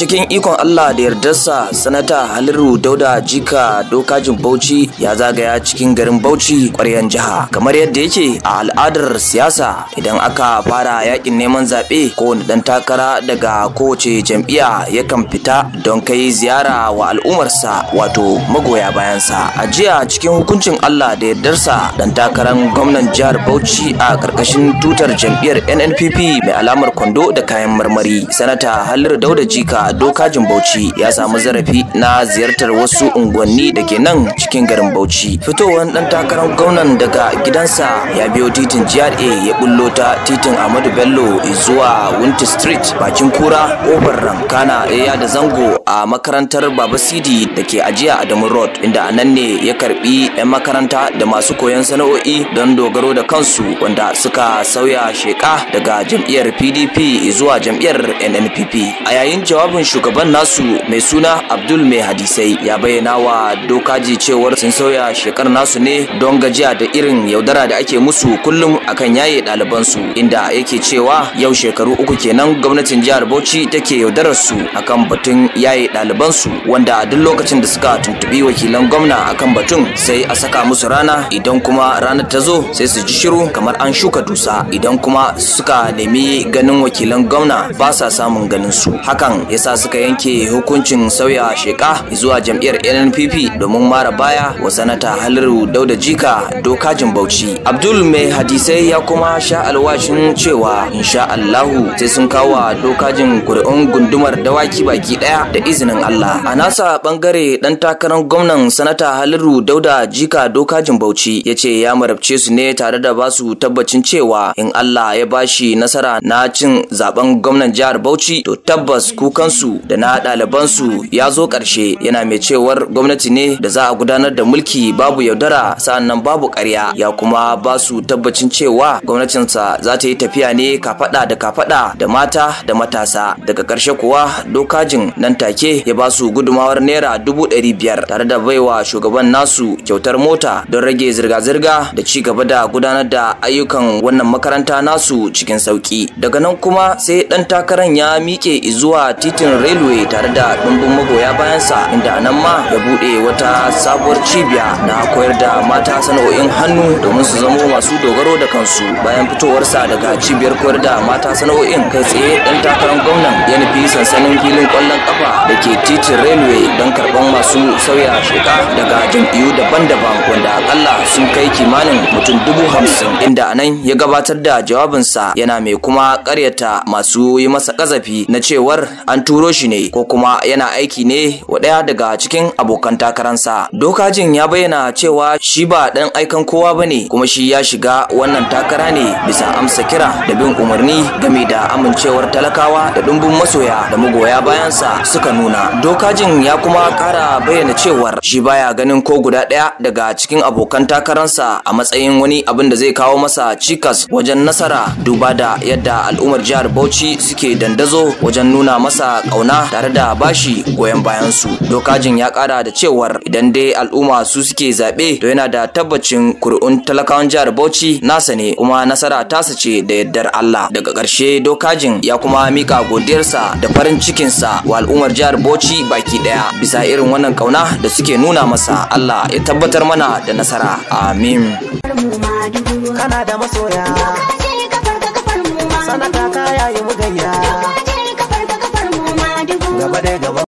Cikin ikon Allah da yardarsa, Sanata Haliru Dauda Jika Dokajin Bauchi ya zagaya cikin garin Bauchi ƙwaryan jiha. Kamar yadda yake a al'adar siyasa, idan aka fara yakin neman zaɓe, kowane ɗan takara daga kowace jam'iyya yakan fita don kai ziyara wa al'ummarsa, wato magoya bayansa. A jiya, cikin hukuncin Allah da yardarsa, ɗan takarar gwamnan jihar Bauchi a ƙarƙashin tutar jam'iyyar NNPP mai alamar kwando da kayan marmari, Sanata Haliru Dauda Jika Dokajin Bauchi, ya samu zarafi na ziyartar wasu unguwanni da ke nan cikin garin Bauchi. Fitowar ɗan takarar gwamnan daga gidansa, ya biyo titin GRA, ya bullo ta titin Ahmadu Bello zuwa Wunti Street, bakin kura, kofar Rankana, ya da zango a makarantar Baba Sidi da ke ajiya Adamu Road, inda a nan ne ya karbi 'yan makaranta da masu koyon sana'o'i don dogaro da kansu wanda suka sauya sheka daga jam'iyyar PDP zuwa jam'iyyar NNPP. A yayin jawabin shugaban nasu mai suna Abdul Mai Hadisai, ya bayyana wa Dokaji cewar sun sauya shekar nasu ne don gajiya da irin yaudara da ake musu kullum akan yaye ɗalibansu, inda yake cewa yau shekaru 3 kenan gwamnatin jihar Bauchi take yaudarar su akan batun yaye ɗalibansu, wanda a duk lokacin da suka tuntubi wakilan gwamna akan batun, sai a saka musu rana, idan kuma ranar ta zo sai su ji shiru kamar an shuka dusa. Idan kuma suka nemi ganin wakilan gwamna, ba sa samun ganin su. Hakan yasa suka yanke hukuncin sauya sheka zuwa jam'iyyar NNPP domin mara baya wa Sanata Haliru Dauda Jika Dokajin Bauchi. Abdul Mai Hadisai ya kuma sha alwashin cewa insha Allahu sai sun kawo Dokajin kuri'un gundumar Dawaki baki daya da izinin Allah. A nasa bangare, dan takarar gwamnan Sanata Haliru Dauda Jika Dokajin Bauchi ya ce ya marabce su ne tare da basu tabbacin cewa in Allah ya bashi nasara na cin zaben gwamnan jihar Bauchi, to tabbas kukansu da na ɗalibansu ya zo ƙarshe. Yana mai cewar gwamnati ne da za a gudanar da mulki babu yaudara, sa'annan babu ƙarya. Ya kuma ba su tabbacin cewa gwamnatinsa za ta yi tafiya ne kafaɗa da kafaɗa da mata da matasa. Daga ƙarshe kuwa, Dokajin nan take ya ba su gudumawar ₦500,000 tare da baiwa shugaban nasu kyautar mota don rage zirga-zirga da ci gaba da gudanar da ayyukan wannan makaranta nasu cikin sauki. Daga nan kuma sai ɗan takarar ya miƙe zuwa titin Railway tare da ɗumbin magoya bayansa, inda nan ma ya buɗe wata sabuwar cibiya na koyar da mata sana'o'in hannu domin su zamo masu dogaro da kansu. Bayan fitowarsa daga cibiyar koyar da mata sana'o'in, kai tsaye ɗan takarar gwamnan ya nufi sansanin filin ƙwallon ƙafa da ke titin Railway don karɓan masu sauya sheka daga jam'iyyu daban-daban, wanda akalla sun kai kimanin mutum 50,000, inda anan ya gabatar da jawabinsa, yana mai kuma ƙaryata masu yi masa ƙazafi na cewar an turo shi ne ko kuma yana aiki ne wa ɗaya daga cikin abokan takararsa. Dokajin ya bayyana cewa shi ba ɗan aikan kowa ba ne, kuma shi ya shiga wannan takara ne bisa amsa kira da bin umarni game da amincewar talakawa da ɗumbin masoya da magoya bayansa suka nuna. Dokajin ya kuma ƙara bayyana cewar shi baya ganin ko guda ɗaya daga cikin abokan takararsa a matsayin wani abin da zai kawo masa cikas wajen nasara, duba da yadda al'ummar jihar Bauchi suke dandazo wajen nuna masa ƙauna tare da bashi goyon bayansu. Dokajin ya ƙara da cewar idan dai al'umma su suke zaɓe, to yana da tabbacin kuri'un talakawan jihar Bauchi nasa ne, kuma nasara tasa ce da yardar Allah. Daga ƙarshe, Dokajin ya kuma mika godiyarsa da farin cikinsa wa al'ummar jihar Bauchi baki ɗaya bisa irin wannan ƙauna da suke nuna masa. Allah ya tabbatar mana da nasara, amin. Kana da masoya, Sanata, kaya yi mu gayya gaba da gaba.